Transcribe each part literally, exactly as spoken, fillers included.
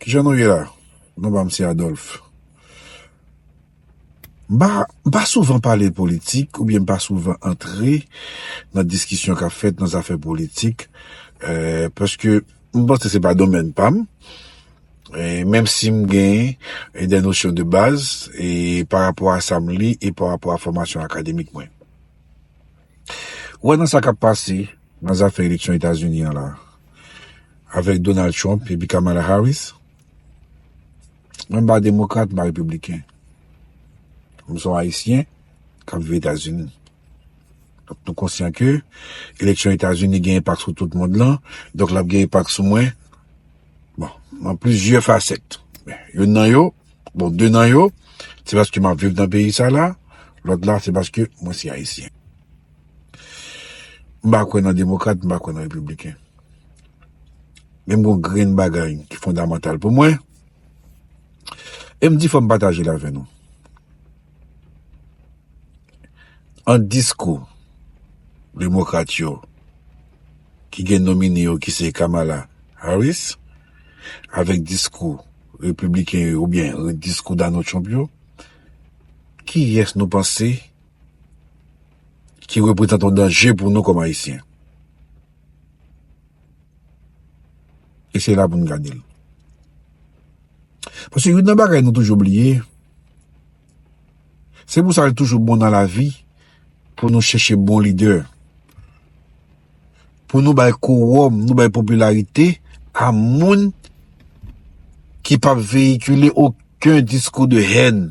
Jan nou ye la, non pa m se Adolphe. M pa, m pa souvan pale politik oubyen m pa souvan antre nan diskisyon k ap fèt nan zafè politik, eh, paske m panse se pa domèn pa m. E menm si m gen, e, de nosyon de baz, e pa rapò a sa m li, e pa rapò a fòmasyon akademik mwen. Ou wè nan sa k ap pase nan zafè eleksyon Etazini an la, avèk Donald Trump epi Kamala Harris, mwen m pa demokrat, m pa repibliken. M se yon Ayisyen k ap viv Etazini. Donk, nou konsyan ke eleksyon Etazini gen enpak sou tout mond lan, donk l ap gen enpak sou mwen. Bon, nan plizyè fasèt. Youn nan yo, bon, de nan yo, se paske m ap viv nan peyi sa la, lòt la, se paske mwen se Ayisyen. M pa kwè nan demokrat, m pa kwè nan repibliken. Men m gon grenn bagay ki fondamantal pou mwen, e m di fò m pataje l avè nou. Ant diskou demokrat yo ki gen nomine yo ki se Kamala Harris, avèk diskou repibliken yo oubyen diskou Donald Trump yo, kiyès nou panse ki reprezante yon danje pou nou kòm Ayisyen? E se la pou n gade l. Paske youn nan bagay nou toujou bliye, se pou sa li toujou bon nan lavi pou nou chèche bon lidè, pou nou bay kowòm, nou bay popilarite a moun ki p ap veyikile okenn diskou de hèn,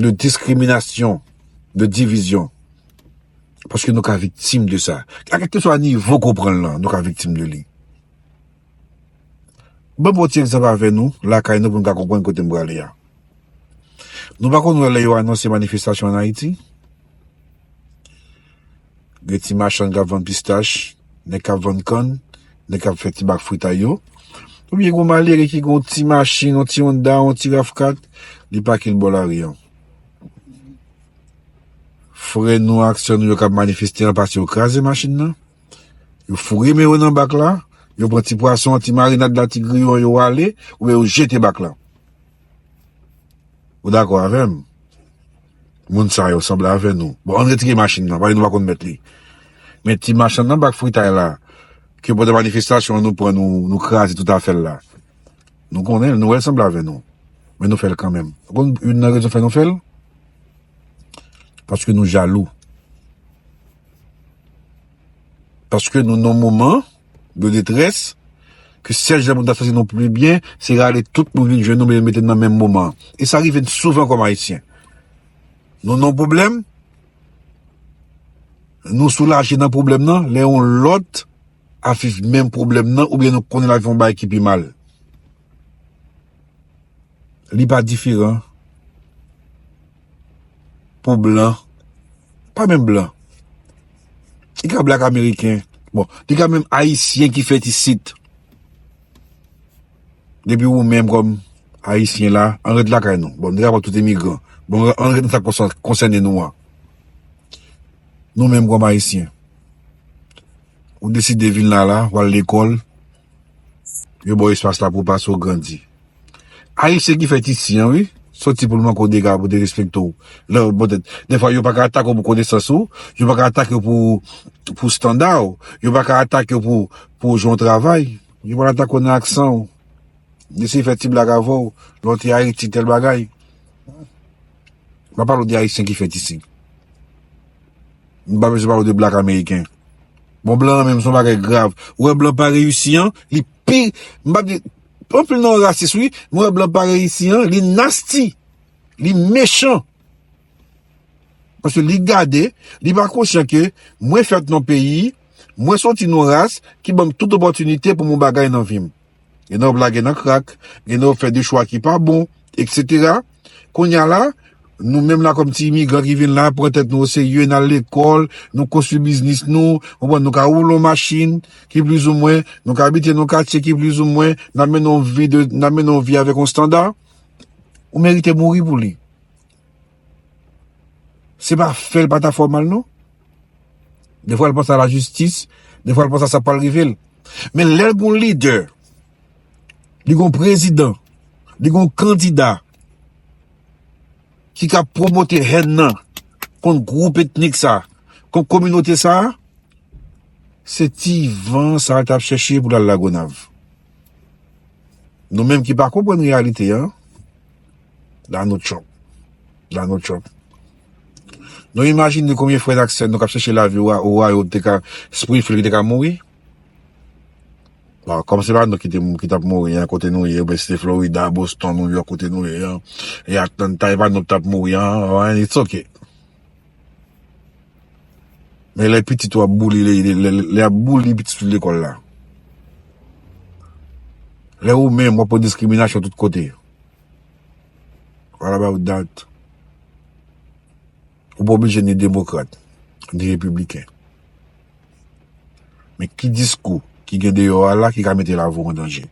de diskriminasyon, de divizyon. Paske nou ka viktim de sa. A kèlkeswa nivo ke w pran l lan, nou ka viktim de li. Ban m pran yon ti egzanp avè nou, lakay nou, pou nou ka konprann kote m prale a. Nou pa konn wè lè yo anonse manifestasyon ann Ayiti? Gen ti machann k ap vann pistach, nèg k ap vann kann, nèg k ap fè ti bak fritay yo. Oubyen gen yon malere ki gen yon ti machin, yon ti Honda, yon ti rav kat, li pake l bò lari an. Frè nou ak sè nou yo k ap manifeste an pase yo kraze machin nan. Yo foure men yo nan bak la, yo pran ti pwason an, ti marinad la, ti griyon yo ale, oubyen yo jete bak la. Ou dakò avè m? Moun sa yo sanble avè nou. Bon, ann retire machin nan, paske nou pa konn mèt li. Men ti machann nan bak fritay la, ke pandan manifestasyon an nou pran, nou, nou kraze tout afè l la. Nou konnen l, nou wè l sanble avè nou. Men nou fè l kanmenm. Ou konn youn nan rezon fè nou fè l? Paske nou jalou. Paske nou nan moman de detrès, ke sèl jan pou n ta santi nou pi byen, se rale tout moun vin jwenn nou, men mete n nan menm moman. E sa rive n souvan kòm Ayisyen. Nou nan pwoblèm, nou soulaje nan pwoblèm nan, lè yon lòt ap viv menm pwoblèm nan, oubyen nou konnen l ap viv yon bagay ki pi mal. Li pa diferan pou blan, pa menm blan. Li ka blak ameriken. Bon, li ka menm ayisyen ki fèt isit. Depi ou menm kòm ayisyen la, ann ret lakay nou. Bon, nou kapab tout imigran. Bon, ann ret nan sa k konsè-, konsène nou an. Nou menm kòm ayisyen. Ou deside vin la la, w al lekòl, yo ba w espas la pou w pase, w grandi. Ayisyen ki fèt isi an, wi, soti pou l manke w dega, pou derespekte w. Lè, poutèt, dèfwa, yo pa ka atake w pou konesans ou, yo pa ka atake w pou, pou estanda w, yo pa ka atake w pou, pou jan w travay, yo pa ka atake w nan aksan w. Li eseye fè ti blag avè w, lè w te Ayiti, tèl bagay. M pa pale w de Ayisyen ki fèt isi. M pa bezwen pale w de blak ameriken. Bon, blan an menm, se yon bagay grav. Ou wè blan parèy isi an, li pi, m p ap di, anpil nan yo rasis, wi, men w wè blan parèy isi an, li nasty, li mechan. Paske li gade, li pa konsyan ke mwen fèt nan peyi, mwen soti nan ras ki ban m tout opòtinite pou m yon bagay nan vi m. Gen nan yo lage nan krak, gen nan yo fè de chwa ki pa bon, etsetera. Kounye a la, nou menm la kòm ti imigran ki vin la, pran tèt nou oserye, n al lekòl, nou konstwi biznis nou, w konprann, nou ka woule yon machin ki plizoumwen, nou ka abite nan yon katye ki plizoumwen, n ap mennen yon vi de, n ap mennen yon vi avèk yon estanda, ou merite mouri pou li. Se pa fè l pa ta fè w mal, non. Defwa l panse a lajistis, defwa l panse a sa k pral rive l. Men lè l gen yon lidè Li gon prezidan, li gon kandida ki ka pwomote hèn nan kont gwoup etnik sa, kont kominote sa, se ti van sa l t ap chèche pou l al Lagonav. Nou menm ki pa konprann reyalite an, la nou tchòp. La nou tchòp. Nou imajine konbyen frè n ak sè n nou k ap chèche lavi o Ohio te ka, Springfield ki te ka mouri? Bon, kòm se pa nou ki te, ki t ap mouri an, kote nou ye, oubyen si se Florida, Boston, New York, kote nou ye an, e Atlanta, e pa nou ki t ap mouri an, an, it's ok. Men lè pitit ou ap boule, lè, lè, lè, lè ap boule pitit ou lekòl la. Lè ou menm w ap pran diskriminasyon tout kote. What about that? Ou pa oblije ni demokrat, ni repibliken. Men ki diskou ki gen deyò a la ki ka mete lavi w an danje?